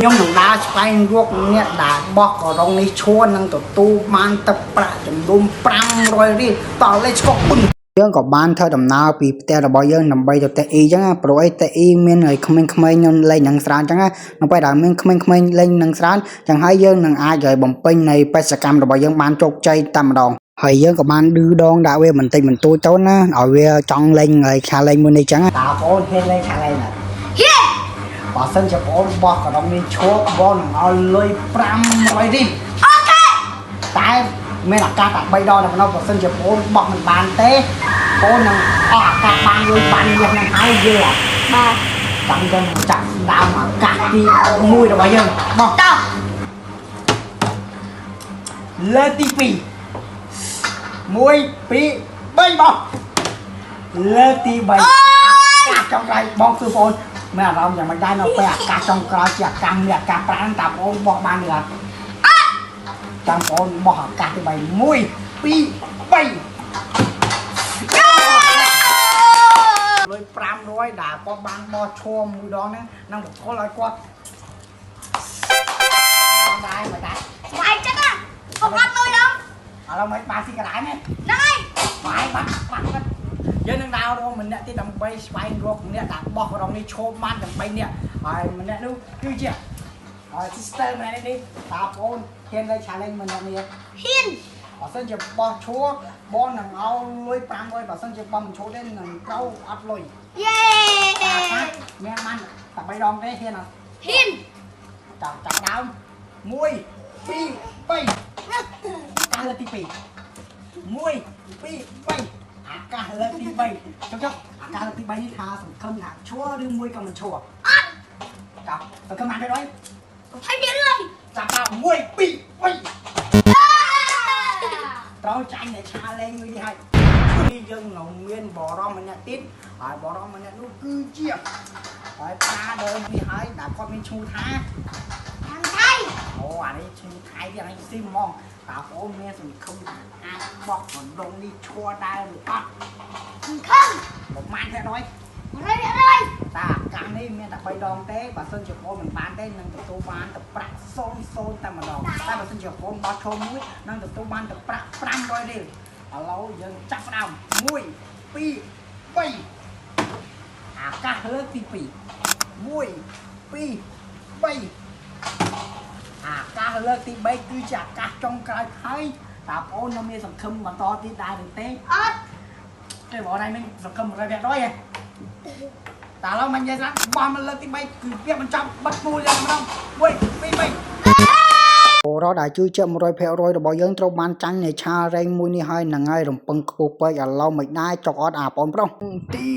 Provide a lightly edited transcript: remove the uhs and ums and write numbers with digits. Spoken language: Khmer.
ខ្ញុំនឹងដើរស្វែងរកអ្នកដែលបោះករុងនេះឈួរនឹងទទួលបានទឹកប្រាក់ចំនួន500រៀលតោះ let's go ពឹងយើងក៏បានធ្វើដំណើរពីផ្ទះរបស់យើងដើម្បីទៅផ្ទះអ៊ីចឹងណាព្រោះអីផ្ទះអ៊ីមានឲ្យក្មេងៗខ្ញុំលេងនឹងច្រើនចឹងណានៅពេលដែលមានក្មេងៗលេងនឹងច្រើនចឹងហើយយើងនឹងអាចឲ្យបំពេញនៃបេសកកម្មរបស់យើងបានជោគជ័យតែម្ដងហើយយើងក៏បានឌឺដងដាក់វាបន្តិចបន្តួចទៅណាឲ្យវាចង់លេងឲ្យខាលេងមួយនេះចឹងណាតើបងហ៊ានលេងខាលេងណា ហ៊ាន បើសិនជាបងបោះកណ្ដុងនេះឈប់បងនឹងឲ្យលុយ500រៀល OK តែមានឱកាសតែ3ដងតែប៉ុណ្ណោះបើសិនជាបងបោះមិនបានទេបងនឹងអស់ឱកាសបានលុយបានមាសនឹងហើយយល់អត់ បាទ ចាំចឹងចាក់ដើមឱកាសទី1របស់យើងបោះ តោះ លើកទី2 1 2 3បោះលើកទី3 អូយ ឱកាសចុងក្រោយបងគឺបងមានអារម្មណ៍យ៉ាងម៉េចដែរនៅពេលឱកាសចុងក្រោយជាឱកាសមានឱកាសប្រាំងតាមបងបោះបានឬអត់ ចាំបងបោះឱកាសទី3 1 2 3លុយ500ដែលគាត់បានបោះឈួមមួយដងហ្នឹងនឹងបកគលឲ្យគាត់ដែរមិនដែរ ស្វាយចិត្តណាកុំអត់លុយដល់ ឥឡូវមិនបានស៊ីកន្លែងទេ ហ្នឹងហើយ បាយបាត់បាត់បាត់យើងនឹងដើររកម្នាក់ទៀតដើម្បីស្វែងរកម្នាក់ដែលបោះករងនេះឈោមបានទាំង3នាក់ហើយម្នាក់នោះគឺជាហើយ sister ម្នាក់នេះតើបងហ៊ានលេង challenge ម្នាក់នេះ ហ៊ាន បើសិនជាបោះឈួរបងនឹងឲ្យលុយ500បើសិនជាបោះមិនឈួរទេនឹងត្រូវអត់លុយ យេ មានបានតែ3ដងទេហ៊ានអត់ ហ៊ាន ចាប់ចាប់ដើម1 2 3កាសលើកទី2 1 2 3អាកាសលើកទី3ចុះចុះអាកាសលើកទី3នេះថាសង្ឃឹមថាឈួរឬមួយក៏មិនឈួរ អត់ ចាប់សង្ឃឹមបានទេដល់ ហើយមានរឿង ចាប់ដើម1 2 3ត្រូវចាញ់តែឆាលេងមួយនេះហើយនេះយើងនៅមានបរមម្នាក់ទៀតហើយបរមម្នាក់នោះគឺជាហើយប៉ាដើមនេះហើយដែលគាត់មានឈ្មោះថា ខាងថៃ អូអានេះឈ្មោះថៃទៀតអានេះស៊ីហ្មងតើបងមានសង្ឃឹមថាអាចបោះបណ្ដុំនេះឈួរដែរឬអត់ សង្ឃឹម ប្រហែលភាគរយ 100% តាកាសនេះមានតែ3ដងទេបើសិនជាបងមិនបានទេនឹងទទួលបានទឹកប្រាក់00តែម្ដងតែបើសិនជាបងបោះឈុំមួយនឹងទទួលបានទឹកប្រាក់500រៀលឥឡូវយើងចាប់ផ្ដើម1 2 3អាកាសលើកទី2 1 2 3អាកាសលើកទី3គឺជាអាកាសចុងក្រោយហើយតើបងនៅមានសង្ឃឹមបន្តទៀតដែរឬទេ អត់ ទេបងឯងមានសង្ឃឹម100%ហ៎ តើឥឡូវមិននិយាយស្រាប់បោះមកលើកទី3គឺវាបញ្ចប់បិទពូលយ៉ាងម្ដង1 2 3ពលរដ្ឋដែលជឿជាក់100%របស់យើងត្រូវបានចាញ់នៃឆារែងមួយនេះហើយនឹងហើយរំពឹងខ្ពស់ពេកឥឡូវមិនដែរចុកអត់អាបងប្រុសទី